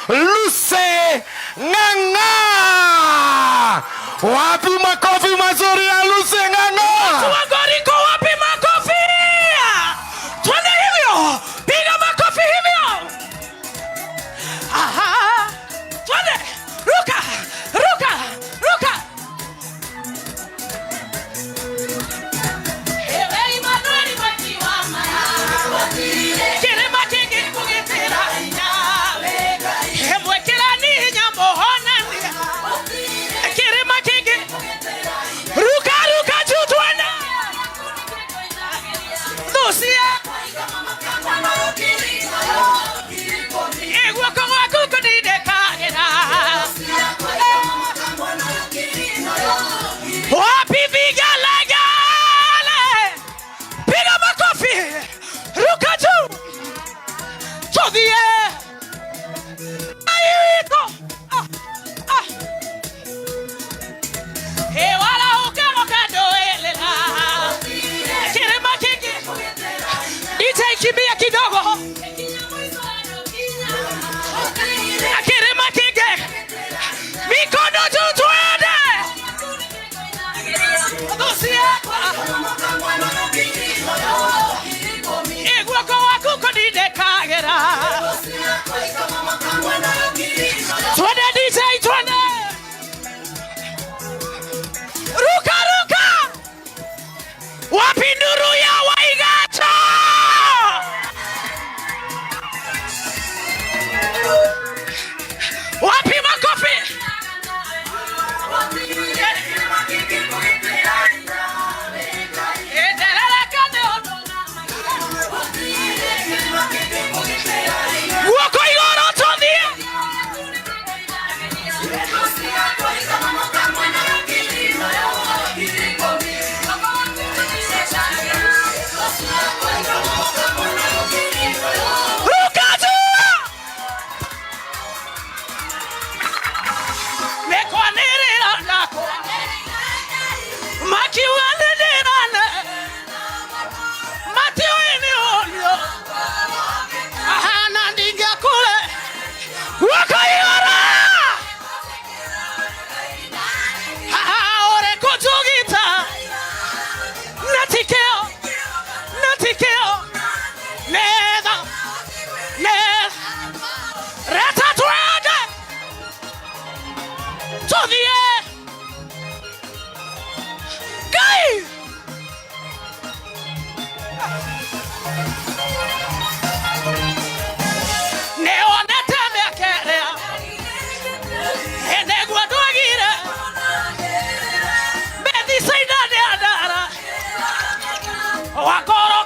Lucy Ng'ang'a. Wapi makofi mazuri ya Lucy Ng'ang'a? Wagoriko, wapi makofi? Twende hivyo, piga makofi hivyo. Aha, twende, ruka, ruka, ruka. Ewe Emmanuel Makiwamaya, kĩrĩma kĩngĩkũgitĩra hinya, mwĩkĩrani hinya mũhonania, kĩrĩma kĩngĩ, ruka, ruka juu, twende. Thucia guoko gwaku kũndindĩkagĩra. Wapi vigelegele? Piga makofi, ruka juu, tuthiĩ. Ai witũ. Ah, ah. Ĩ warahũka ndũĩrĩra kĩrĩma kĩngĩ. DJ, kimbia kidogo. Kĩrĩma kĩngĩ, mikono juu, twende. Thucia guoko gwaku kũndindĩkagĩra. Twende, DJ, twende, ruka, ruka. Wapi nduru ya Waigacho? Wapi makofi? Endelea nĩ guoko igũrũ, tũthiĩ. Ruka juu. Nĩkwanĩrĩra nakwa makiuga nĩndĩrane matiũĩ nĩ ũrio ahana ndingĩakũre guoko igũrũ ũrĩ kũnjũgita natikĩo natikĩo netha netha reta, twende, tuthiĩ. Ngai nĩwonete mĩaka ĩrĩa nĩguo ndwagire Bethisaida ndĩandara wakorwo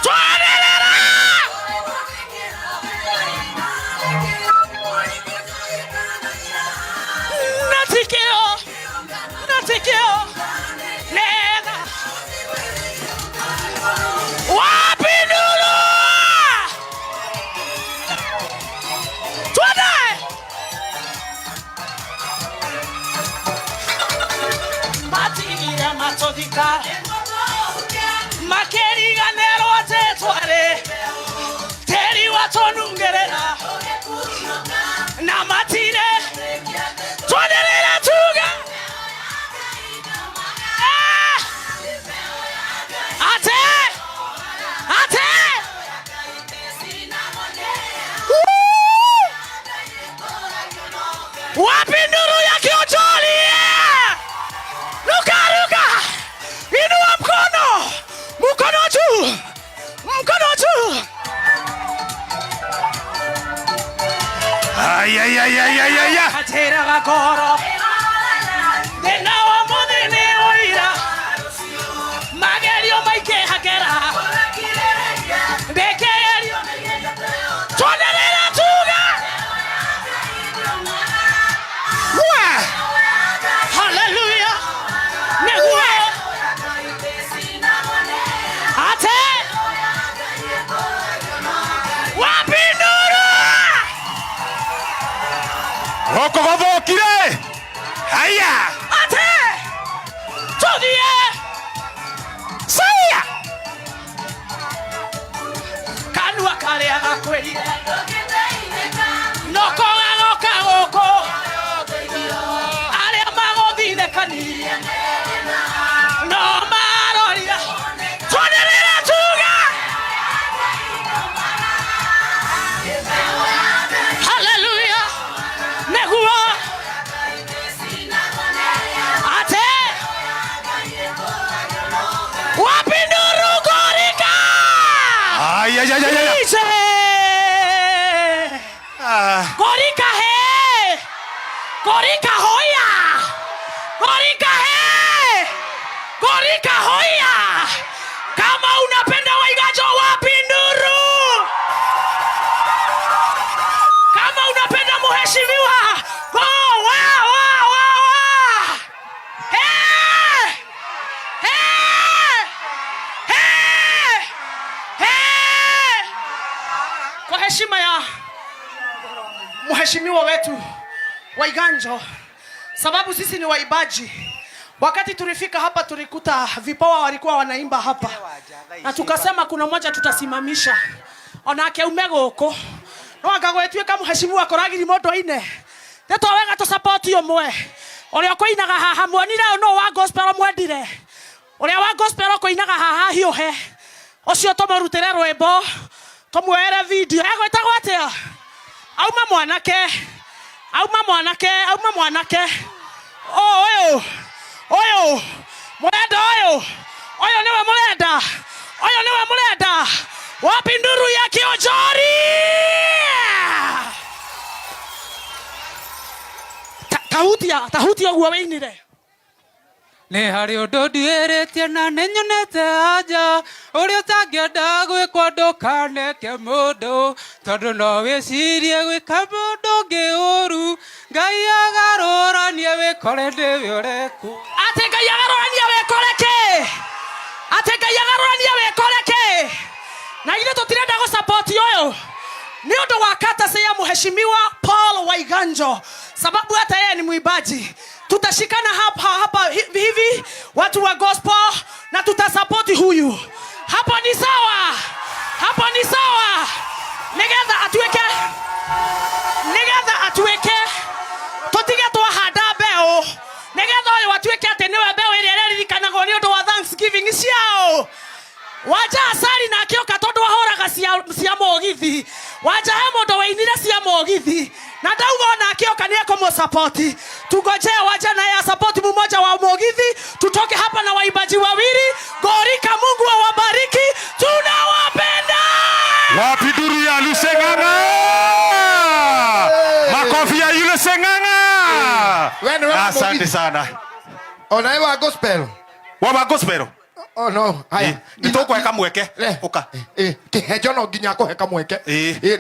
twanĩrĩra. Natikĩo natikĩo netha. Wapi nduru? Twende. Matigire matũthika makĩriganĩrwo atĩ twarĩ tĩri watũnungĩrĩra na matire. Twanĩrĩre tuge. Ah! Ate ate. Woo! Wapi nduru ya Kiocholi? Ruka, ruka, inua mkono, mkono juu, mkono juu. Ay, ay, ay, ay, ay, ay, ay. Katera gakoro thĩna wa mũthĩ nĩ ũira magerio maingĩhagĩra ndĩkĩgerio. Twanĩrĩra tuge. Wa! Haleluya, nĩguo ate. Wapi nduru? Gũkũ gũthũkire. Haya. Ate tuthiĩ. Saya. Kanua karĩa gakwĩrire. Ngorika he! Ngorika hoya! Ngorika he! Ngorika hoya! Kama unapenda Waiganjo, wapi nduru? Kama unapenda mheshimiwa, go wa wa wa wa! Hey! Hey! Hey! Hey! Kwa heshima ya mheshimiwa wetu Waiganjo, sababu sisi ni waibaji. Wakati tulifika hapa tulikuta vipawa walikuwa wanaimba hapa, na tukasema kuna mmoja tutasimamisha onake ume guku no anga gwĩtuĩka mheshimiwa koragiri mũndũ aine nĩtwa wega tũsapoti ũmwe ũrĩa ũkũinaga haha. Muonire ũyũ nũ wa gospel mwendire ũrĩa wa gospel ũkũinaga haha hiũhe ũcio, tũmũrutĩre rwĩmbo, tũmuoere video. Egwĩtagwo atĩa? Auma mwanake, auma mwanake, auma mwanake. Oh, ũyũ ũyũ mũrenda, ũyũ ũyũ nĩwe mũrenda, ũyũ nĩwe mũrenda. Wapi nduru ya Kionjori? Tahutia, tahutia ũguo wĩinire. Nĩ harĩ ũndũ nduĩrĩtie na nĩ nyonete anja ũrĩa ũtangĩenda gwĩkwo ndũkaneke mũndũ, tondũ no wĩcirie gwĩka mũndũ ũngĩ ũru, Ngai agarũranie wĩkore nĩwe ũrekwo. Atĩ Ngai agarũranie wĩkore kĩ? Atĩ Ngai agarũranie wĩkore kĩ? Na ithuĩ tũtirenda gũsapoti ũyũ nĩ ũndũ wa katasi ya mheshimiwa Paul Waiganjo, sababu hata yeye ni mwimbaji. Tutashikana hapa hapa hivi watu wa gospel na tutasapoti huyu. Hapo ni sawa, hapo ni sawa, nigetha atuĩke, nigetha atuĩke tũtige twahanda mbeũ, nigetha ũyũ atuĩke atĩ nĩwe mbeũ ĩrĩa ĩreririkanagwo nĩ ũndũ wa Thanksgiving ciao. Wanja Asari na akĩoka tondũ ahũraga cia mũgithi. Wanja he mũndũ wainire cia mũgithi na ndauga ona akĩoka nĩ ekũmũsapoti. Tungojee Wanja naye asapoti mmoja wa mũgithi, tutoke hapa na waimbaji wawili. Gorika, Mungu awabariki, tunawapenda. Wapi nduru ya Luseng'ang'a? Makofi ya yule Seng'ang'a. We nĩwe wa Asante mũgithi. sana. Ona wa gospel. Wa gospel. Oh no, haya. Nĩtũkũhe kamweke. Le. Ũka. Kĩhenjo no nginya akũhe kamweke.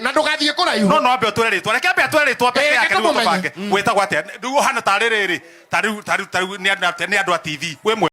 Na ndũgathiĩ kũraihu. No ambe ũtwĩre rĩtwa. Reke ambe atwĩre rĩtwa mbere Reke yake nĩguo tũmũmenye. tũbange. Wĩtagwo atĩa? Rĩu ũhana tarĩ rĩrĩ. Tarĩu nĩ andũ a TV. Wĩ mwega.